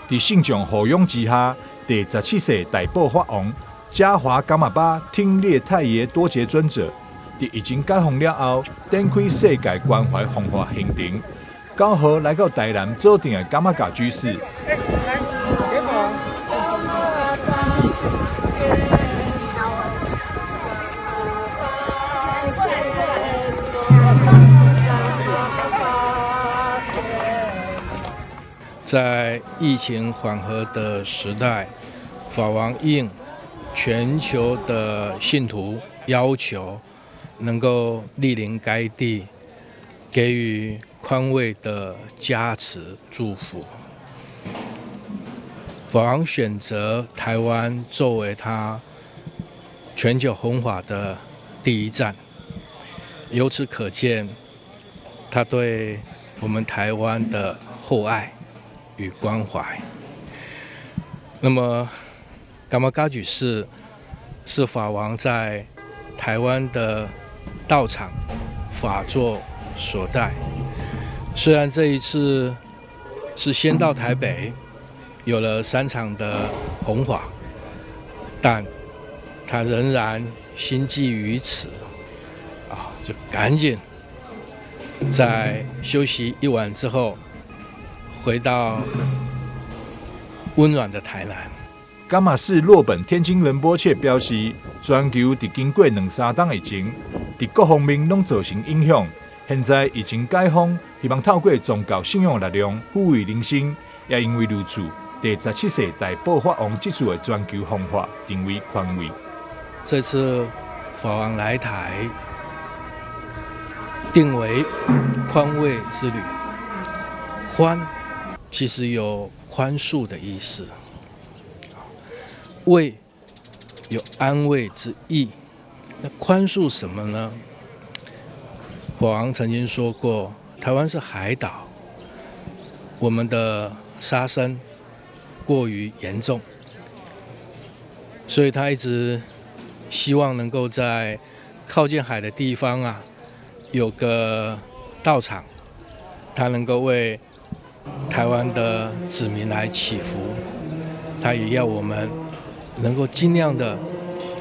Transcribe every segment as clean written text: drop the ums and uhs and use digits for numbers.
佇信眾護擁之下，第十七世大寶法王嘉華噶瑪巴聽烈太爺多杰尊者，佇疫情解封了後，展開世界關懷弘法行程。9號來到台南祖頂的噶瑪噶居士。在疫情緩和的時代，法王應全球的信徒要求，能夠蒞臨該地，給予寬慰的加持祝福。法王選擇台灣作為他全球弘法的第一站，由此可見，他對我們台灣的厚愛與關懷。那麼，噶瑪噶舉寺是法王在台灣的道場法座所在。雖然這一次是先到台北，有了三場的弘法，但他仍然心繫於此，啊，就趕緊在休息一晚之後，回到溫暖的台南。噶瑪寺洛本天津仁波切表示，全球佇經過兩三冬疫情，佇各方面攏造成影響。現在疫情解封，希望透過宗教信仰力量撫慰人心。也因為如此，第十七世大寶法王這次的全球弘法定為寬慰。這次法王來台，定為寬慰之旅。寬其實有寬恕的意思，慰有安慰之意。那寬恕什麼呢？法王曾經說過，台灣是海島，我們的殺生過於嚴重，所以他一直希望能夠在靠近海的地方啊，有個道場，他能夠為台灣的子民來祈福，他也要我們能夠盡量的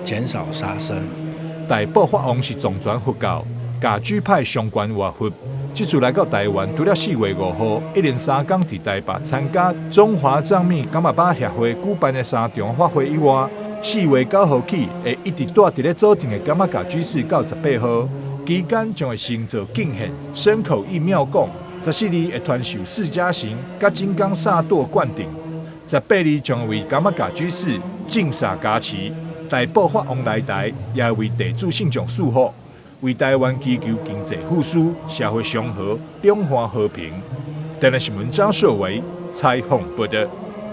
減少殺生。大寶法王是藏傳佛教噶舉派上懸活佛，這次來到台灣，除了4月5號一連三工佇台北參加中華藏密噶瑪巴協會舉辦的三場法會以外，4月9號起會一直蹛佇咧祖頂的噶瑪噶舉寺到18號，期間將會先做敬獻、身口意妙供。14日會傳授釋迦行、佮金剛薩埵灌頂。18日將會為噶瑪噶舉寺淨灑加持。大寶法王來台，也會為地主信眾賜福，為台灣祈求經濟復甦、社會祥和、兩岸和平。台南新聞張碩維採訪報導。